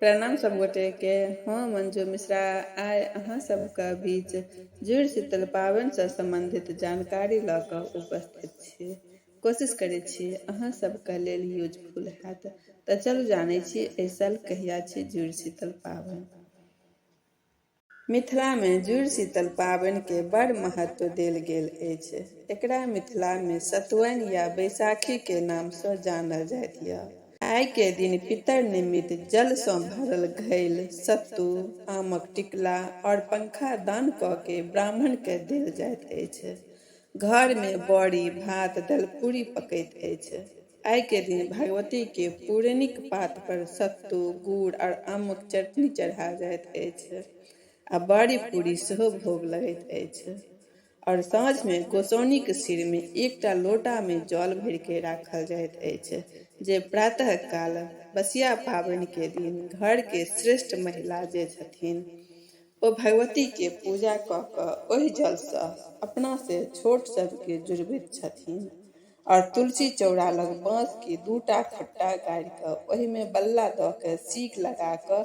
प्रणाम सब गोटे के। हम मंजू मिश्रा आइ अहाँ सबके बीच जुड़ शीतल पाबनि से संबंधित जानकारी लऽ कऽ उपस्थित छी। कोशिश करै छी अहाँ सबके लेल यूजफुल हैत। तऽ चलू जानै छी एहि साल कहिया छी जुड़ शीतल पाबनि। मिथिला मे जुड़ शीतल पाबनि के बड़ महत्व देल गेल अछि। एकरा मिथिला मे सतुआनि या बैसाखी के नाम सँ जानल जाइत यऽ। आइ के दिन पितर निमित्त जल सँ भरल घैल, सत्तू, आमक टिकला और पंखा दान कऽ के ब्राह्मण के देल जाइत अछि। घर मे बड़ी, भात, दलपूरी पकैत अछि। आइ के दिन भगवती के पुरैनिक पात पर सत्तू, गुड़ और आमक चटनी चढ़ायल जाइत अछि आ बड़ी पूरी सेहो भोग लगैत अछि। और साँझ मे गोसाउनिक सिर मे एकटा लोटा मे जल भरि के राखल जाइत अछि जे प्रातः काल बसिया पाबनि के दिन घर के श्रेष्ठ महिला जे छथिन ओ भगवती के पूजा कऽ कऽ ओहि जल सँ अपना से छोट सबके जुड़बैत छथिन और तुलसी चौरा लग बाँस के दूटा खुट्टा गाड़ि कऽ ओहिमे बल्ला दऽ के सीक लगा कऽ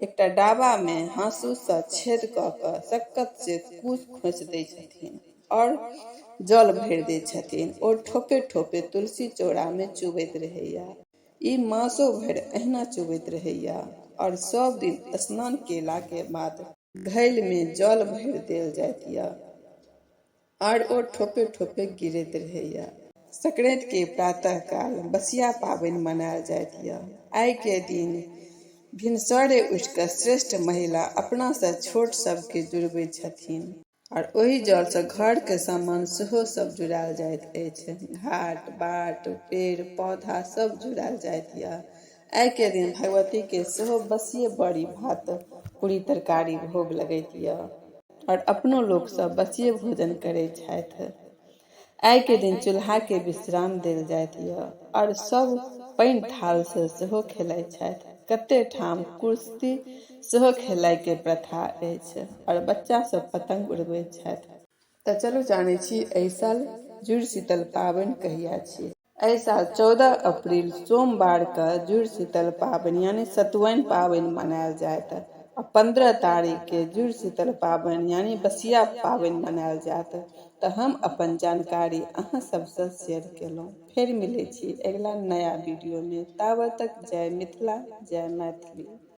एकटा डाबा मे हाँसू सँ छेद कऽ कऽ सक्कत से कुश खोंसि दै छथिन और जल भरि दै छथिन। ओ ठोपे ठोपे तुलसी चौरा मे चुबैत रहैया। ई मासो भरि अहिना चुबैत रहैया और सब दिन स्नान केला के बाद घैल मे जल भरि देल जाइत यऽ और ओ ठोपे ठोपे गिरैत रहैया। संक्रांति के प्रातः काल बसिया पाबनि मनायल जाइत यऽ। आइ के दिन भिनसरे उठि कऽ श्रेष्ठ महिला अपना सँ छोट सबके जुड़बैत छथिन और ओहि जल सँ घर के सामान सेहो सब जुड़ायल जाइत अछि। घाट बाट पेड़ पौधा सब जुड़ायल जाइत यऽ। आइ के दिन भगवती के सेहो बसिये बड़ी भात पूरी तरकारी भोग लगैत यऽ और अपनो लोक सब बसिये भोजन करै छथि। आइ के दिन चूल्हा के विश्राम देल जाइत यऽ और सब पानि थाल से सेहो खेलाइत छथि। कते ठाम कुश्ती सेहो खेलाय के प्रथा अछि और बच्चा सब पतंग उड़बैत छथि। तऽ चलू जानै छी एहि साल जुड़ शीतल पाबनि कहिया छी। एहि साल 14 अप्रैल सोमवार के जुड़ शीतल पाबनि यानी सतुआनि पाबनि मनायल जायत आ 15 तारीख के जुड़ शीतल पाबनि यानी बसिया पाबनि मनायल जायत। तऽ हम अपन जानकारी अहाँ सबसँ शेयर केलहुँ। फेर मिलै छी अगिला नया वीडियो में। ताबत तक जय मिथिला जय मैथिली।